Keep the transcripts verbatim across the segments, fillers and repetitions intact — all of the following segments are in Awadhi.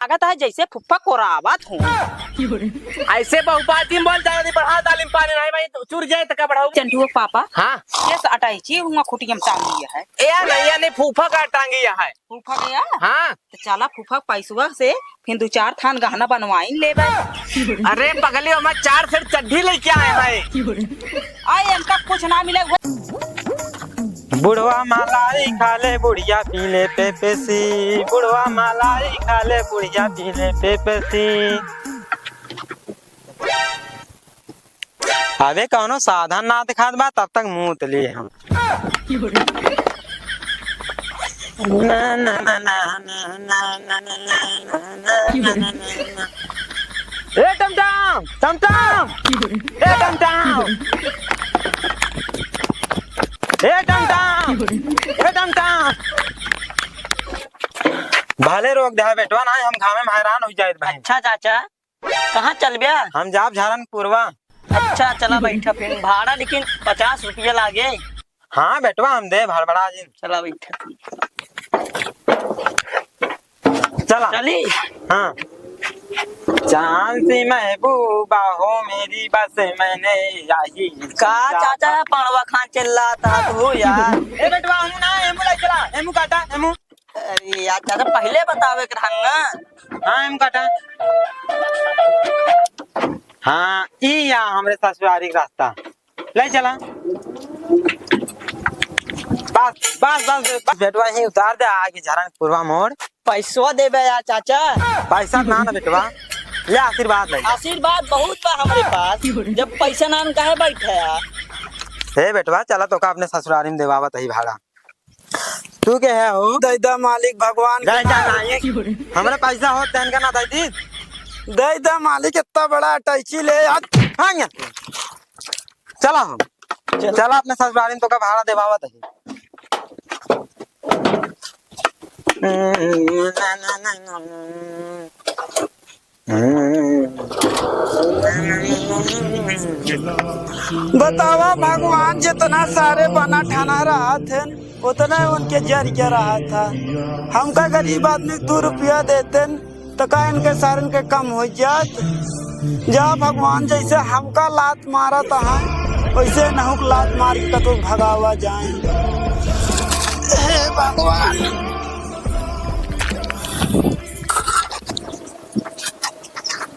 लागत है जैसे फुफ्फा कोरावत हूँ। ऐसे बहुपाती में बोल, ज्यादा नहीं बढ़ा, दाल में पानी नहीं भाई, तो चुर जाए तो का बढ़ाऊ? चंटुआ पापा, हाँ। ये से अटैची हुआ खुटिया में टांग लिया है। ए यार, नहीं, यार, नहीं, फूफा का टांगिया है। फूफा गया? हाँ। तो चला फूफा पैसवा से फिर दो चार थान गहना बनवाइन लेबे। अरे पगली, हमार चार सेट चड्ढी लेके आए हैं। आए, इनका कुछ ना मिले, वो बुढ़वा मलाई खा ले, बुढ़िया पी ले पेप्सी। बुढ़वा मलाई खा ले, बुढ़िया पी ले पेप्सी। अबे कौनो साधन ना दिखात बा, तब तक मूत लिए हम। ए टमटम, टमटम, ए टमटम, ए टमटम, ए टमटम। भले रोक दे बेटवा, ना हम घामे में हैरान हो जाइत भाई। अच्छा चाचा, कहाँ चलब्या? हम जाब झारनपुरवा। अच्छा, चला बैठा फिर। भाड़ा लेकिन पचास रुपया लागे। हाँ बेटवा, हम दे भड़बड़ा जिन। चला बैठा। चला। चली। हाँ। चांद सी महबूबा हो मेरी, बस मैंने यही का सोचा चाचा था। है पड़वा खान चिल्लात हो यार। ए बेटवा, हमू ना, एमू ले चला, एमू काटा, एमू। अरे यार, चाचा, पहिले बतावे के रहन ना। हाँ, हम काटा। हाँ, ई या हमरे ससुरारी के रास्ता। ले चला। बस, बस, बस, बस। बेटवा, ही उतार दे, आगे झरनपुरवा मोड़। पैसवा देबे यार, चाचा। पैसा ना, ना बेटवा, ले आशीर्वाद ले। आशीर्वाद बहुत बा हमरे पास, जब पैसा ना, काहे बैठे यार? हे बेटवा, चला, तोका अपने ससुरारी में देवावत ही भाड़ा। तू के है हो? दे दा मालिक, भगवान के जा, जा, नाम। जा, ये हमरा पैसा होत तहन का ना दे दी। दे दा मालिक, इतना बड़ा अटैची ले यार। हाँ, ये। चला हो। चल। चला अपने ससुरारी में तोका भाड़ा देवावत है। बतावा भगवान, जितना सारे बना ठाना रहत हैं, उतना उनके जर के रहत है। हमका गरीब आदमी दो रुपया देतेन, तो का इनके सारन के कम हो जात? जा भगवान, जैसे हमका लात मारत है, वैसे नहुक लात मार के कतौ भगावा जाए। हे भगवान।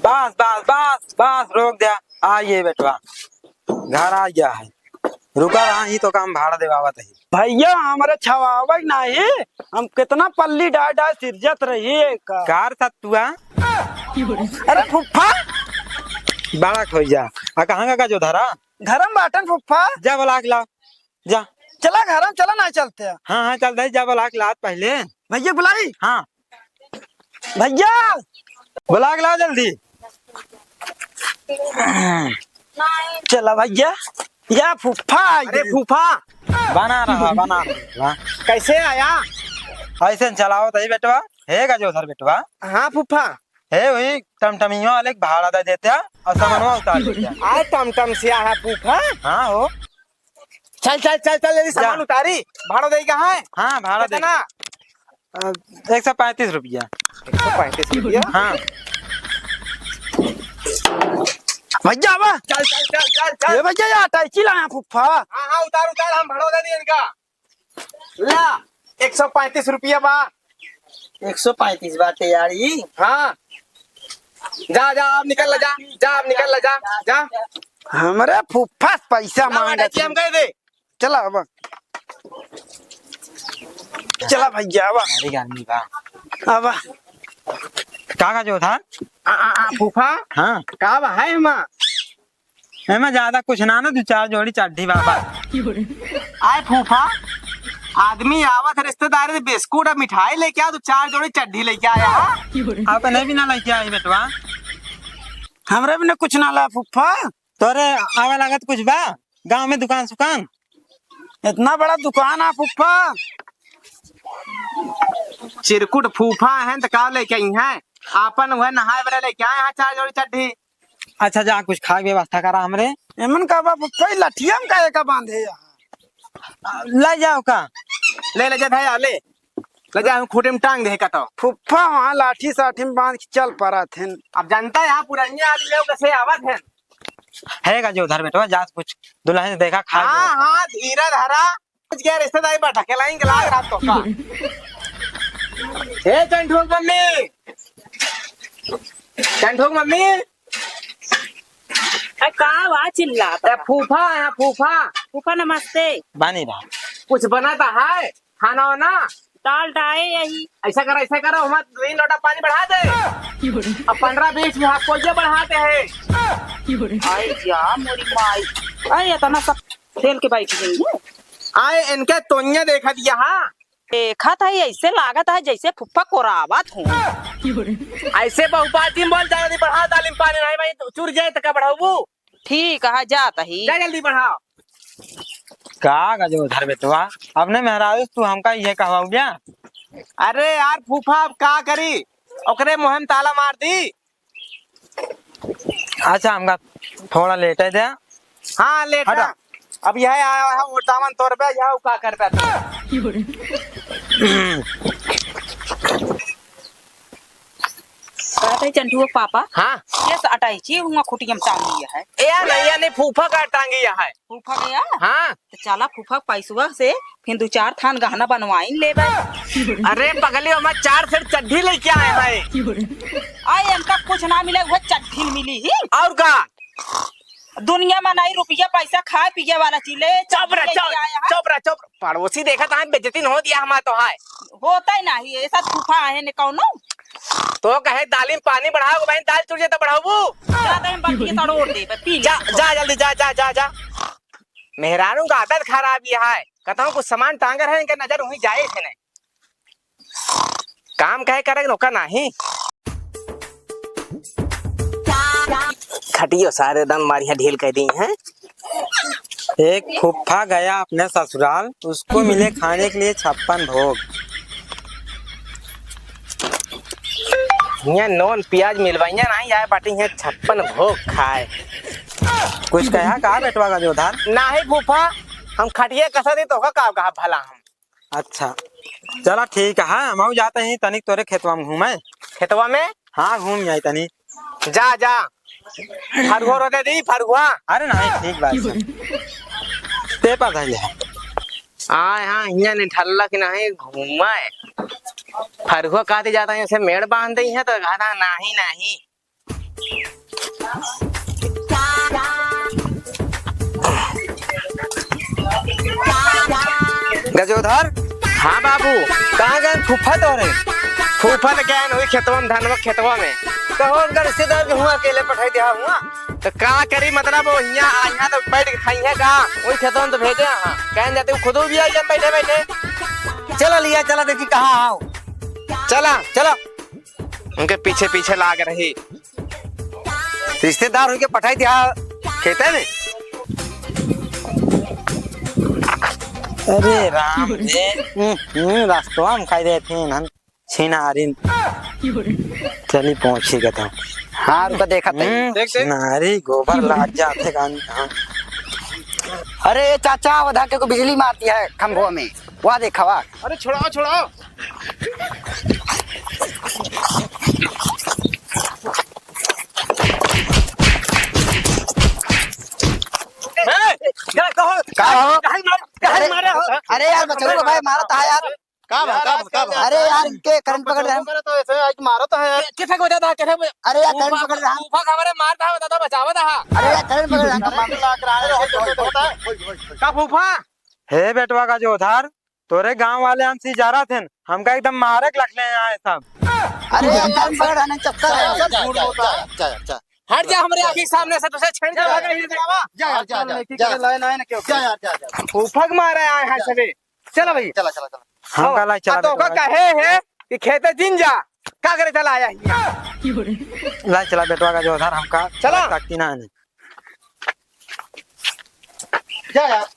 बस, बस, बस, बस, रोक द्या। आ ये बेटवा, घर आ गया है। रुका रहा ही तो काम भाड़ा देवावत है। भैया, हमरे छवावे नाही, हम कितना पल्ली डाय डाय सिरजत रही का। कार सतुआ। अरे फुफ्फा। बड़ा खोई जा। आ कहाँ का जो धरा? घरम बाटन फुफ्फा। जा बोला के लाओ। जा। चला घरम, चला ना चलते हैं। हाँ, हाँ, चल दे, जा बोला के लात पहले। भैया बुलाई। हाँ। भैया। बोला के लाओ जल्दी। चला भैया, या फूफा आ अरे गए। फूफा। बना रहा, बना रहा। कैसे आया? ऐसे न चलाओ तई बेटवा। हे गजोधर बेटवा। हाँ फूफा। हे वही टमटमिया वाले के भाड़ा दे देते हैं और सामानवा उतार लेते हैं। आए टमटम से आया फूफा। हाँ हो। चल, चल, चल, चल, जल्दी जा। सामान उतारी। भाड़ा देई कहाँ है? हाँ, भाड़ा दे। कितना? अ, एक सौ पैंतीस रुपया। एक सौ पैंतीस रुपया? हाँ। भैया, आवा। चल, चल, चल, चल, चल। ये भैया, ये अटैची लाया फूफा। हाँ, हाँ, उतार, उतार, हम भाड़ा दे दिए इनका। ला, एक सौ पैंतीस रुपया बा। एक सौ पैंतीस बाटे यार ई। हाँ। जा, जा, अब निकल ला, जा। जा, अब निकल ला, जा, जा। हमरे फूफा से पैसा ला, मांगत अटैची हम है। कह दे। चला अब। चला भैया, अब। अरे आदमी बा। अब। का का जो था? आ, आ, आ, फूफा। हाँ। का बा है एमा? एमा ज्यादा कुछ ना, ना, दो चार जोड़ी चड्ढी बाबा। आए फूफा, आदमी आवत है रिश्तेदार से बिस्कुट और मिठाई लेके आ, दो चार जोड़ी चड्ढी लेके आया है। अपने भी ना लेके आई बेटवा। हमरे भी ना कुछ ना ला फूफा। तोरे आवे लागत कुछ बा गाँव में दुकान सुकान? इतना बड़ा दुकान है फूफा। चिरकुट फूफा हैं तो का लेके आई हैं? आपन वह नहाए वाला लेके आए हैं चार जोड़ी चड्ढी। अच्छा जा कुछ खाए के व्यवस्था करा हमरे। एमन का बा फूफा, ई लठिया में काहे का बांधे यहाँ? ले जाओ का? ले, ले जा भैया, ले। ले जा, हम खूँटे में टांग दे का तो। फुफ्फा वहाँ लाठी साठी में बांध के चल परत हैं। अब जानता है, यहाँ पुरनिया आदमी लोग कैसे आवत हैं। है गजोधर बेटवा, जा कुछ दुल्हन से देखा, खा हाँ, हाँ, धीरे धरा। कुछ क्या रिश्तेदारी बैठा के लाइन के लाग रहा तो का? ए, चंठू की मम्मी, चंठू की मम्मी। ए, का वा चिल्लात ए, है? फूफा है, फूफा। फूफा, नमस्ते। बानी बा। कुछ बना तो है, खाना वाना? दाल डाए यही। ऐसा करो, ऐसा करो, हमारा तीन लोटा पानी बढ़ा दे। अब पन्द्रह बीस में आपको ये बढ़ाते हैं। आई जा मोरी माई। अरे, इतना सब खेल के बैठ गई है। आए, इनके तोनिया देखा दिया, हाँ। देखत है, ऐसे लागत है जैसे फुफ्फा कोरावत हूँ। ऐसे बहुपाती में बोल, जल्दी बढ़ा, दाल में पानी नहीं भाई, चुर जाए तो का बढ़ाऊ? ठीक है, जात ही। जा जल्दी बढ़ाओ। का गजोधर बेटवा, अपने मेहरारू से तू हमका ये कहवाऊ क्या? अरे यार फूफा, अब का करी, ओकरे मुँह में ताला मार दी। अच्छा, हमका थोड़ा लेटे दे। हाँ, लेटा। हटा। अब यह आया है, वो दामन तोड़ पे, यह का कर पे तू? कहत है चंठुआ के पापा, हाँ। केस अटैची हुआ खुटिया में टांग लिया है। ए, या नहीं, या नहीं, फूफा का टांगी या है। फूफा गया? हाँ। तो चला फूफा के पैसवा से फिर दो चार थान गहना बनवाइन लेबे। अरे पगली, हमार चार सेट चड्ढी लेके आए हैं। आ, इनका कुछ ना मिले, वह चड्ढी मिली ही। और का? दुनिया में नहीं रुपया पैसा खाए पिए वाला चीज ले, चुप रह, चुप, लेके आया है। चुप रह, चुप। पड़ोसी देखा था, बेइज्जती न हो दिया हमार तो है। होता ही नहीं, ऐसा फूफा है ने कौनो। तो कहे दाल में पानी बढ़ाओ, बहन, दाल चुर जाए तो बढ़ाबू। जा दे, हम बाल्टी के तड़ोड़ दे, पी ले। जा, जा, जल्दी जा, जा, जा, जा। मेहरारू का आदत खराब ये है, कहता हूँ कुछ सामान टांगर है, इनके नजर वहीं जाए थे नहीं। काम काहे करे, नौका नाही। खटियो सारे दम मारिया ढील कर दी हैं। एक फुफ्फा गया अपने ससुराल, उसको मिले खाने के लिए छप्पन भोग। हियाँ नून प्याज मिलवाइया नाही, आए बाटी हियाँ छप्पन भोग खाए। कुछ कहा का बेटवा गजोधर? नाही फूफा, हम खटिया कसा दी तो का कहा भला हम। अच्छा, चला ठीक है, हमहू जाते ही तनिक तोरे खेतवा में घूमे। खेतवा में? हाँ, घूम आई तनी। जा, जा। फरुआ रो दे दी, फरुआ। अरे नहीं, ठीक बात है। पेपर धइले है। आय हाँ, हियाँ नहीं ढल्ला कि नहीं घूमे। फरुआ कहते जाता है, ऐसे मेड़ बांध दी है तो कहता नहीं, नहीं। गजोधर। हाँ बाबू। कहाँ गए फूफा तोरे? फूफा तो गए हुई खेतवा में, धनवा खेतवा में। कहो उनका रिश्तेदार के हुआ अकेले पठाई दिया हुआ। तो का करी, मतलब वो हियाँ, आ, हियाँ तो बैठ के खाई है का? वही खेतवा में तो भेजे हैं। कहन जाते वो खुद भी आई है बैठे बैठे। चला लिया, चला देखी कहाँ आओ। चला। चला। उनके पीछे पीछे लाग रही। रिश्तेदार होके पठाई दिया खेते में। अरे राम रे, हम्म, हम्म, रास्तवा में खाई देते हैं हम, छिनारिन। चली पहुंची गए तो। हाँ, रुका, देखा तई। हम्म, देख, देख। छिनारी गोबर लाग जाते कान, हाँ। अरे चाचा, वो धाके को बिजली मारती है खंभों में, वह देखा वह। अरे छुड़ाओ, छुड़ाओ। ए, का कहो? का हो? काहे मार-, काहे अरे, मारे हो? अरे यार, बचाओ भाई, मारा था यार। का भा, का भा, का भा? अरे यार, इनके करंट पकड़ रहे हैं। करे तो ऐसे आज मारो तो है यार। के-, किथे को दादा, किथे को? अरे यार, करंट पकड़ रहा है। ऊपर खबर है, मार था, दादा, बचावा था। अरे यार, करंट पकड़ रहा है। करंट लाग रहा है, होता है। का फूफा? हे बेटवा गजोधर, तोरे गांव वाले हमसे इजारा थे, हमका एकदम मारे के लखले आए सब। अरे यार, करंट पकड़ रहा है, चक्कर है। जा, जा, जा, जा, जा, जा। हट जा हमरे आँखी के सामने से, तुझे छेड़ के जा, भागा ही नहीं। जा, जा, जा, जा। लेके जा। चले लाए ना, ना क्यों? जा, जा, जा, जा। फूफा के मारे आए हैं सबे। चला भाई। चला, चला, चला। हम का लाई चला आ, तो बेटवा का का। कहे है कि खेते जिन जा, का करे चला आया है? लाई चला बेटवा गजोधर, हमका चला। ताकती ना आने। जा यार।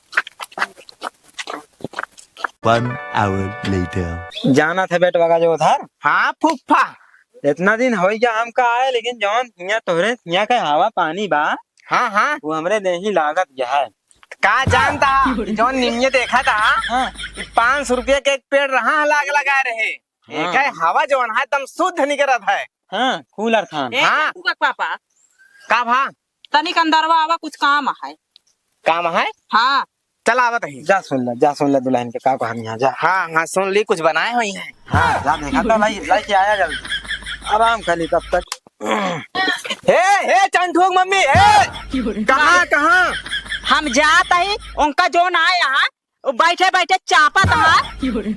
One hour later। जाना थे बेटवा गजोधर? हाँ फूफा। इतना दिन हो गया हमका आए, लेकिन जौन हियाँ तोहरे हियाँ के हवा पानी बा, हाँ, हाँ। वो हमरे देही लागत गया है। का जानता, जौन निमिये देखा था, हाँ। कि पाँच सौ रुपया के एक पेड़ रहा है, लाग लगा रहे। हाँ। एके हवा जौन है, एकदम शुद्ध निकरत है। हाँ, कूलर खान। ए, हाँ। चंटू का पापा। का भा? तनिक अंदरवा आवा, कुछ काम है। काम है? हाँ। चला आवत ही। जा सुन ले, जा सुन ले दुल्हन के का कहनी है, जा। हाँ, हाँ, सुन ली, कुछ बनाए हुई है। हाँ, जा देखा तो लाई, लाई के आया जल्दी। आराम कर ली तब तक। हे, हे, चंठू की मम्मी, हे! कहाँ, कहाँ? हम जात ही, उनका जौन आए यहाँ, वो बैठे बैठे चापत हा,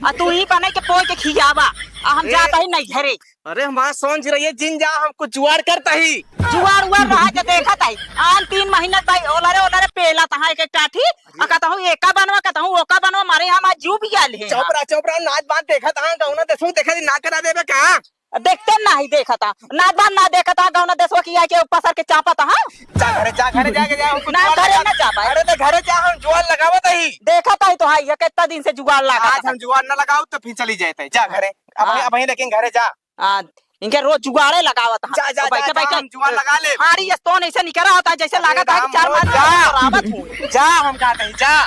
आ तू ही बने के पोय के खियावा, आ हम ए! जात ही नहीं घरे। अरे, हमार सोच रही है, जिन जा, हम कुछ जुगाड़ करता ही। जुगाड़ उगाड़ रहा के देखत ही, आन तीन महीना ताई ओलरे ओलरे पेलत हा एक एक टाठी, आ कहता हूँ एका बनवा, कहता हूँ ओका बनवा, मारे हम आज जू भी आल है। चुप रहा, चुप रहा, नाच बात देखत हा, गौना देसू देखत ही, ना करा देबे का? देखते नाही देखत हा, नाच बात ना देखत हा, गौना देसवा की आके पसर के चापत हा। जा घरे, जा घरे, जा के जा, हम कुछ ना जुगाड़ घरे लगा ना जा भाई। अरे तो घरे जा, हम जुगाड़ लगावत ही। देखत ही तो है, ये कितना दिन से जुगाड़ लागत आज है। हम जुगाड़ ना लगाओ तो फिर चली जाते, जा घरे। अब हाँ। अब ही लेकिन घरे जा। हाँ, इनके रोज जुगाड़े लगावत हा। जा, जा, बैठे जा, जा, बैठे हम जुगाड़ लगा ले। हाड़ी stone ऐसे निकरा होता है जैसे अरे लागत है कि राम चार हो, मार जा। बराबर हूँ। जा, हम कहते ही, जा।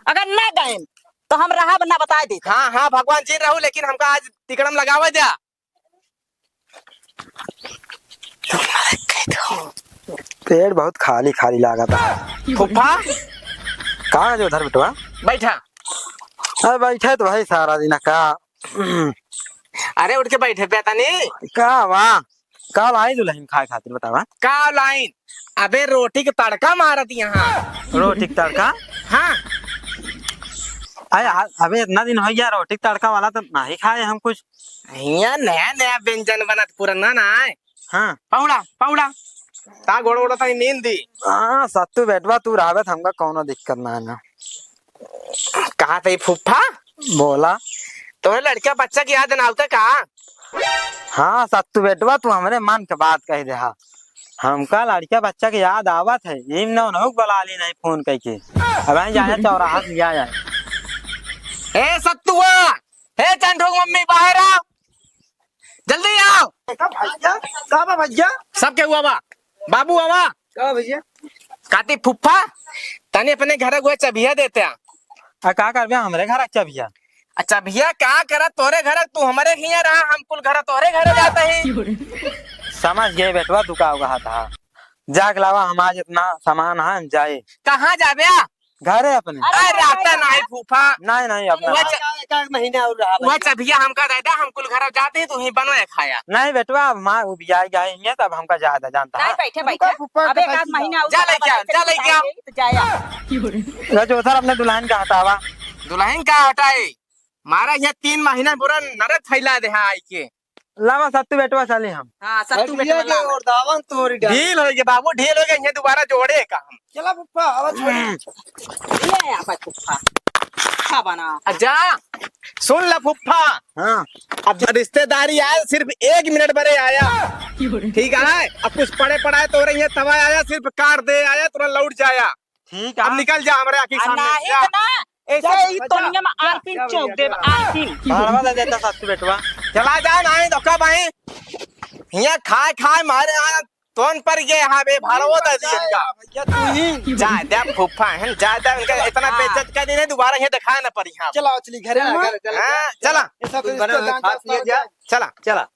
अगर ना गए तो हम रहब ना बताए देते। हाँ, हाँ, भगवान जी रहू, लेकिन हमका आज तिकड़म लगावे द्या। पेट बहुत खाली खाली लागत है। फुफ्फा, कहाँ जो उधर बेटवा? बैठा। अरे बैठे तो भाई सारा दिन का। अरे उठ के बैठे पे तनी। का वा? का लाई दुल्हन खाए खातिर बतावा? का लाइन? अबे रोटी के तड़का मारत यहाँ। रोटी के तड़का? हाँ। अरे, आ-, अबे इतना दिन हो गया रोटी के तड़का वाला तो नाही खाए हम कुछ। हियाँ नया नया व्यंजन बनत, पुराना ना है। हाँ। पौड़ा, पौड़ा। ता गोड़ गोड़ ताई नींद दी। हाँ, सत्तू बेटवा तू रहबे त हमका कौनो दिक्कत ना है ना। कहा थे फूफा? बोला। तोहरे लड़का बच्चा के याद ना आवता का? हाँ सत्तू बेटवा, तू हमरे मन के बात कह दे हा। हमका लड़का बच्चा के याद आवत है, यही में उन्हों के बुला ली नहीं फोन करके। अब हम जाए चौराहा से लिया जाए। ए सत्तुआ, हे चंठू की मम्मी बाहर आओ, जल्दी आओ। का भैया? का बा भैया? सब के हुआ बा, बाबू आवा। का भैया? काती फुफ्फा, तनी अपने घर के चबिया देते आ। आ का करबे हमरे घर के चबिया? अच्छा भैया, का करा तोरे घर, तू हमरे हियाँ रहा, हम कुल घर तोरे घर जाता ही। समझ गए बेटवा, तू का कहा था। जाके लावा, हम आज इतना सामान है, हम जाए। कहाँ जाबे? घरे अपने। अरे, रहता नहीं फूफा। नहीं, नहीं, अपना वह च-, एक, एक महीना और रहा वह भैया। चबिया हमका दे दा, हम कुल घर जाते ही, तू ही बनवा खाया। नहीं बेटवा, अब माँ उबिया गई है, तब हमका ज्यादा जानता नहीं, है। बैठे, रुको, बैठे। फूफा अब के एक आध पैसा महीना और जा रहा, लेके आ, बैठे जा लेके आ। तो जाया। जो उधर अपने दुल्हन का हटावा। दुल्हन का हटाए? मारा यहाँ तीन महीना पूरा नरक फैला दे है आई के। लावा सत्तू बेटवा साले हम। हाँ, सत्तू हटिया बेटवा के लावा। और दावन तोरी डाल। ढील हो गए बाबू, ढील हो गए, ये दोबारा जोड़े का हम। चला फुफ्फा, आवा छोड़। ले आ भाई फुफ्फा। खा बना। आ जा, सुन ले फुफ्फा। हाँ। अब जब रिश्तेदारी आए, सिर्फ एक मिनट बरे आया। ठीक है, अब कुछ पड़े पड़ाए तो रही है, तवा आया, सिर्फ काट दे आया, तुरंत लौट जाया। ठीक अब है। निकल जा हमरे आँखी आ, सामने से, नाही जा। तो ना, ऐसे जा, ही जा, तोनिया में जा, आरतीन जा, चौक जा, देब, जा। आरतीन। भाड़वा दे देता सासू बेटवा। चला जा, नाही तो कब आई? हियाँ खाए, खाए मारे आया, तोन पर गए, हाँ बे, भाड़वा दे दिए इनका। भैया, तू ही। जा, दे फूफा, हम जा, दे, इनका इतना हाँ। बेइज्जत कर देने, दोबारा ये दिखाए ना पड़ी, हाँ। चला, चली घरे, चला, घरे, चला। हाँ, चला। ये सब कुछ रिश्ता बना है, जान खास का लिया जा। चला। चला।